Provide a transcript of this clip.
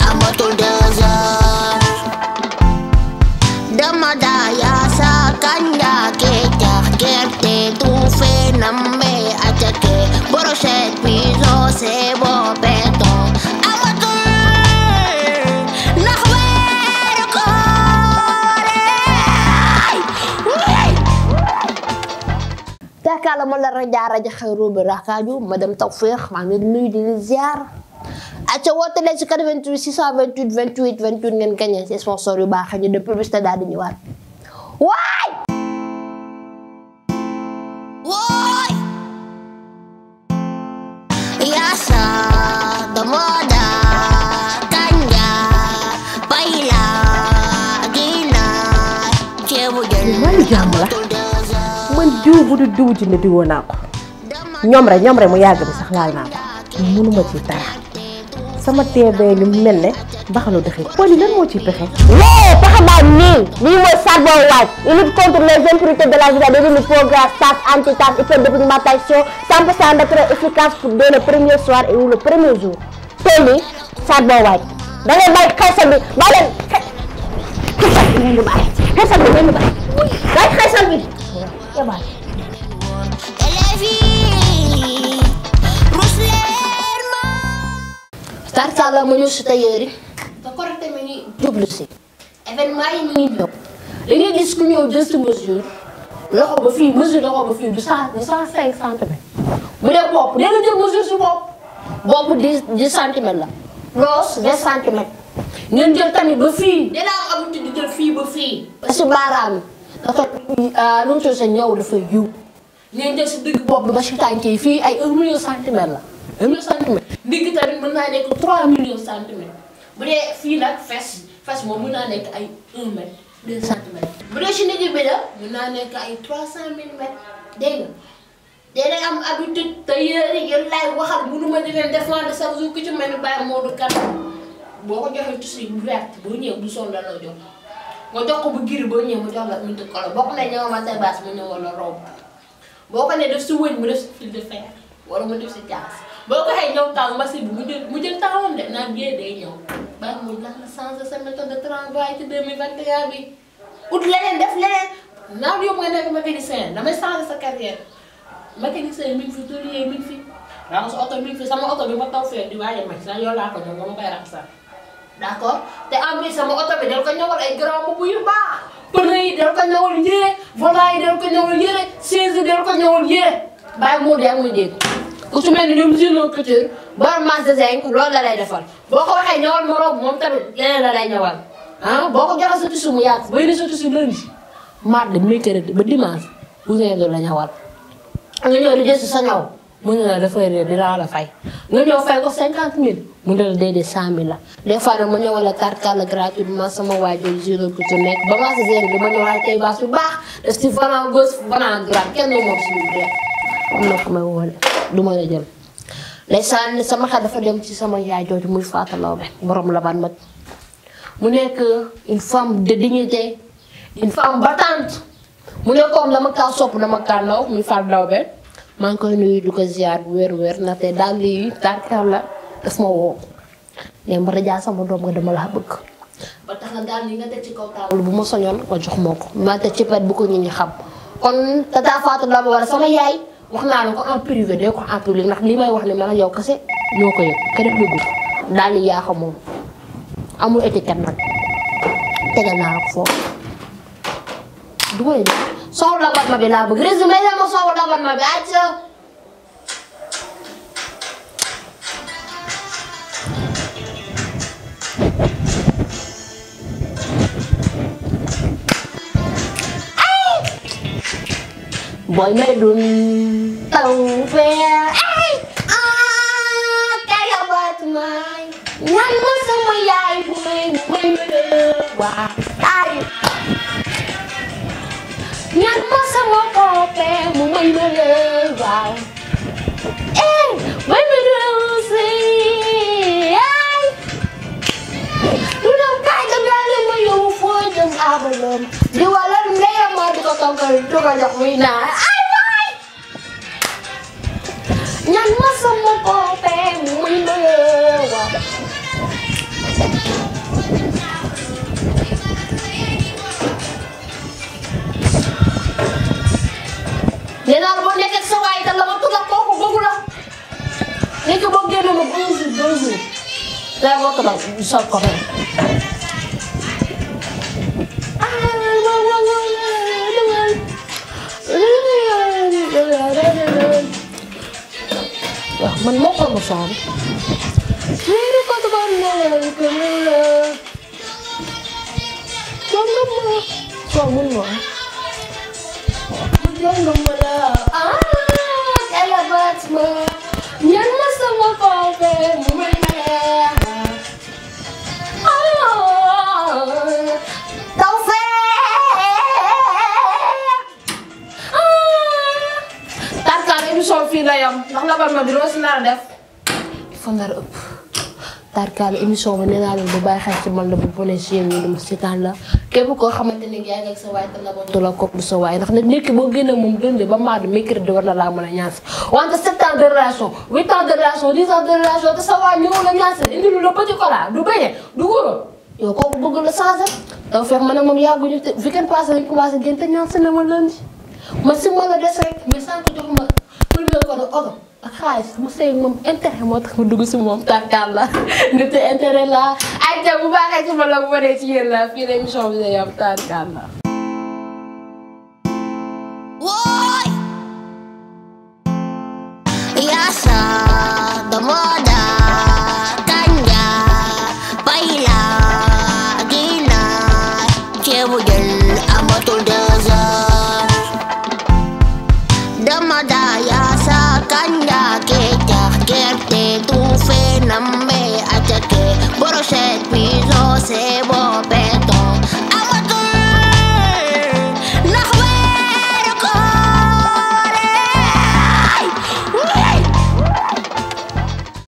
amatul désert dama daya sa kanja keccax gerte tuufe namme acake brochette pizza sebo béton amatul ndax weeru koor Dakar ma la raja xeru bi rakaju madame Tawfekh ma ngi nuyu di ziar acca woote leen ci 88 628 28 28 ngeen gagné ci sponsor yu baax ñu de publicité daal di ñëwaat waay waay yasa damoda kanja bayla gina ceebu jël man jàmm la man diw bu du diw ci ne diwoo naa ko ñoom rek mu yàgg bi sax laal naa ko mënuma ci dara sama teebee ni mel ne baxalu dëxi Poli lan moo ciy pexe pexe baa nii lii mooy Sadbou White il lutte contre les impurités de la vie de programme tasse anti-tasse hyperdépigmentation 100% naturel efficace pour dès le premier soir et ou le premier jour tey nii Sadbou White da ngay bàyyi xeesal bi ba leen xeesal bi ngeen di bàyyi xeesal bi ngeen di bàyyi bàyyi xeesal bi tarkala ma ñëw si tailleur yi te correcté mi ngi jublu si événement yi mi ngi ñëw da ngay gis ku ñëw jël si mesure loxo ba fii mesure loxo ba fii du 105 centimètres bu dee bopp da nga jël mesure si bopp 10 centimètres la loos 20 centimètres ngeen jël tamit ba fii dina am habitude di jël fii ba fii ba si baaraam yi dafa nu mu tudd sa ñëw dafay yiw ngeen jël si digg bopp bi ba si tànk yi fii ay 1 million centimètres la 1 million centimètres ndigg tamit mën naa nekk 3 millions centimètres bu dee fii nag fes moom mën naa nekk ay 1 mètre 2 centimètres bu dee si ndigg bi la mën naa nekk ay 300 millimètres dégg nga dee am habitude te yéen yéen laay waxal mënuma di leen défendre chaque jour ku ci mel ni Baye Modou Kane boo ko joxee tissu bu vert boo ñëw bu sol la la jox nga jox ko bu giri boo ñëw mu jox la unité kolo boo ko ne ñëw ma tay baas mu ñëw wala robe boo ko ne def si wëñ mu def si fil de fer wala mu def si jaas boo ko xëy ñëw taw machine bi mu jël taawam de naan biyee day ñëw Baye Modou lan la changé sa méthode de travail ci 2021 bi ut leneen def leneen naan yow nga nekk mécanicien damay changé sa carrière mécanicien mi ngi fi tôlier mi ngi fi waaw sa oto mi ngi fi sama oto bi ma taw fee di waaye mag sax yow laa ko ñëw nga ma koy raxasal d'accord te en plus sama oto bi dal ko ñëwal ay grand boubou yu baax pneu yi dal ko ñëwal yére volant yi dal ko ñëwal yére chaise yi dal ko ñëwal yére Baye Modou yaa ngi muy dégg ku su mel ni ñoom Zino Couture ba marché zinc loolu la lay defal boo ko waxee ñëwal ma robe moom tamit leneen la lay ñëwal ah boo ko joxee sa tissu mu yàgg bay na sa tissu lundi mardi mercredi ba dimanche bu ngeen la ñëwal nga ñëw di jël si sa ñaw mu ne la dafay réer dinaa la fay nga ñëw fay ko 50 000 mu ne la déedéet 100 000 la des fois nag ma ñëwal la tarkala gratuitement sama waajur Zino Couture nekk ba marché zinc bi ma ñëwaat tey baas bu baax def si vanant gauche vanant droite kenn du moom suñu biir am na ko may woole du ma la jël ndeysaan sama xel dafa dem ci sama yaay jooju muy Fatou Laobé borom la ban mag mu nekk une femme de dignité une femme battante mu nekkoon dama kaa sopp dama kaa naw muy Fatou Laobé maa ngi koy nuyu du ko ziar bu wér ndaxte daal lii tarkal la daf ma woo ne ma rajaa sama doom nga dama laa bëgg ba tax na daal li nga teg ci kaw taabal bu ma soñoon nga jox moo ko ma teg ci pet bu ko nit ñi xam kon tata Fatou Laobé wala sama yaay wax naa la ko en privé de ko en public ndax li may wax ni man ak yow kese ñoo ko yëg kenn yëgul daal di yaa xam moom amul étiquette nag tegal naa la ko foofu du ma la soow labat ma bi laa bëgg résumé la ma soow labat ma bi acca boy medun Tawfekh kaya ba't may ñaan ma sama yaay bu may waa tayo ñaan ma sama kope mu may waaw may si ay lu dem kay dagale ma yow foo jëm abalom di wala ndeyam ma di ko toggal jox muy naa ñaan ma sama kope mu may waaw nee naa la boo nekkee sa waay te la ma tudd ak kooku bëggu la nekk boo génne ma 1 jour 2 jours day ma tudd ak sa copain. waaw man moo ko ma soxla. léegi ko tudd ak soo mun ma Jongomala, Kalabatma, Yana sama kope, Mumaya. Taufe. Tarkal émission fii la yam, ndax la bar ma bi loo si nar a def. Il faut nar a ëpp. Tarkal émission ba nee naa leen bu bàyyi xel ci man la bu bonee si yéen ñi dama seetaan la. képp koo xamante ni yaa ngi ak sa waay te la bontu la kooku du sa waay ndax nit ki boo génne moom dund ba mardi mercredi war na laa mën a ñaansi wante 7 ans de relation 8 ans de relation 10 ans de relation te sa waay ñëw la ñaansi indi lu la petit cola du beñe du guro yow kooku bëgg la changé dafa fekk ma ne moom yàgguñu te weekend passé lañ commencé génn te ñaansi na ma lundi ma si ma la des rek mais sànq jox ma premier ko de oto ak xaalis mu sëy moom intérêt moo tax mu dugg si moom tarkaal la nit intérêt la ay te bu baaxee ci ma la bu waree ci yéen la fii la émission bi day am tarkaal la. Woy Yasa Damoda Kanja Baila Gina Cebu jël amatul 2 heures Damoda Yasa Kanja